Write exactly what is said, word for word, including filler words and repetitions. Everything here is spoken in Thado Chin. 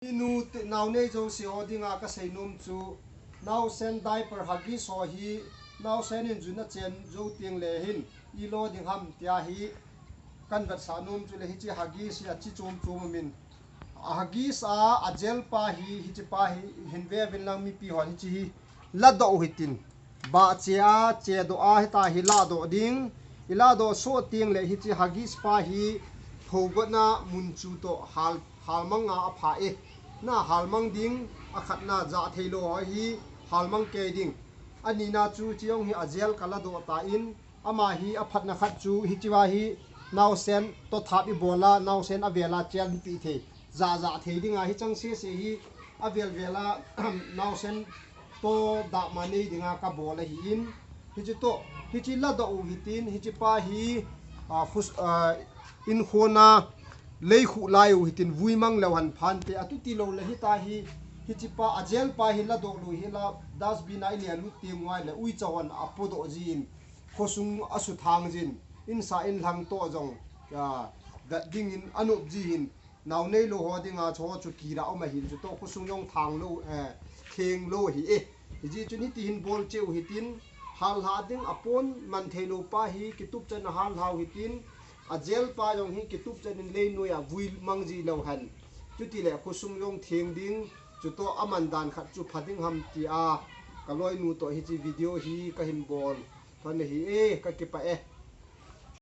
Inu te, naonei jouse ho dinga kasei nom chu, naosen diaper Huggies ho hi, naosen in jun achen jou teng le hin, ilo ding ham tia hi, kan vetsah nom chu le hiche Huggies hi achi chom chom umin. A Huggies a, agel pa hi, hiche pa hi, hin ve uvin lang mipi hon hiche hi, ladoh u hitin. Bah che a, chedoh a, hita hi ladoh ding. I ladoh soh teng le hiche Huggies pa hi, thogotna mun chu toh hal, halmang a apha e. Na halmang ding, akhatna ja thei lou ho hi, halmang kei ding. Anina chu hiche jong hi agel ka ladoh tan, ama hi aphatna khat chu hiche va hi naosen toh thap i bol a, naosen avel a chelpeh thei. Ja ja thei dinga hicheng sese hi avel vel a naosen toh dahma nei dinga kabol ahin. Hiche toh, hiche ladoh u hitin, hiche pa hi, a, khus-, a, inkhona lei khu lai u hitin vui mang leu hen phante, atuti lou le hita hi, hiche pa, agel pa hi ladoh lou hi la, dustbin a i le lut teng uva le uicha hon apodoh jin, khosung asuthang jin, insa inlhang toh jong, a, vet dingin anop ji hin, naonei lou ho dinga chu chu kila um ahin chu toh khosung jong thang lou, eh, theng lou hi e. Hijeh chun hiti hin bol cheh u hitin, hallha ding apon man thei lou pa hi kitup chan a hallha u hitin, agel pa jong hi kitup chan in leinoi a vui mang ji leu hen. Chuti le khosung jong theng ding, chu toh aman dan khat chu pha ding ham tia, ka loinu toh hiche video hi kahin bol. Than ahi e, kakipah e.